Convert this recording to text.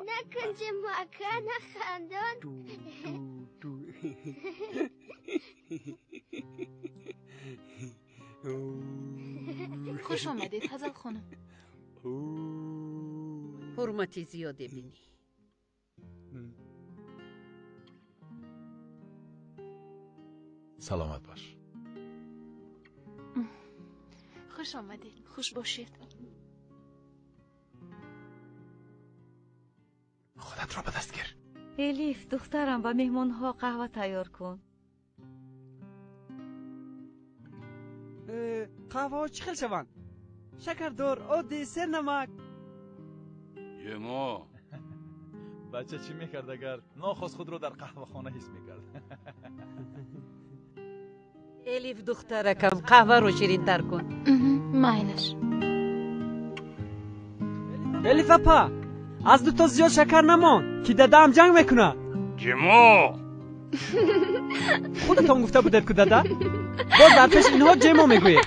Накун ҷимоака, нахандон. Хуш омадед, Ҳазал хонум. Ҳурмати зиёде бинӣ. Саломат бош. Хуш омадед. Хуш бошед. Худатро ба даст гир. Элиф, духтарам, ба меҳмонҳо қаҳва тайёр кун. Қаҳваҳо чӣ хел шаванд? Шакардор, оддӣ, сернамак. Ҷимо. Бача чӣ мекард, агар нохост худро дар қаҳвахона ҳис мекард? Элиф, духтаракам, қаҳваро ширинтар кун. Майлаш. Элиф апа, аз дуто зиёд шакар намон, ки дадаам ҷанг мекунад. Ҷимо. Худатон гуфта будед ку, дада? Боз дар пеши инҳо ҷемо мегӯед.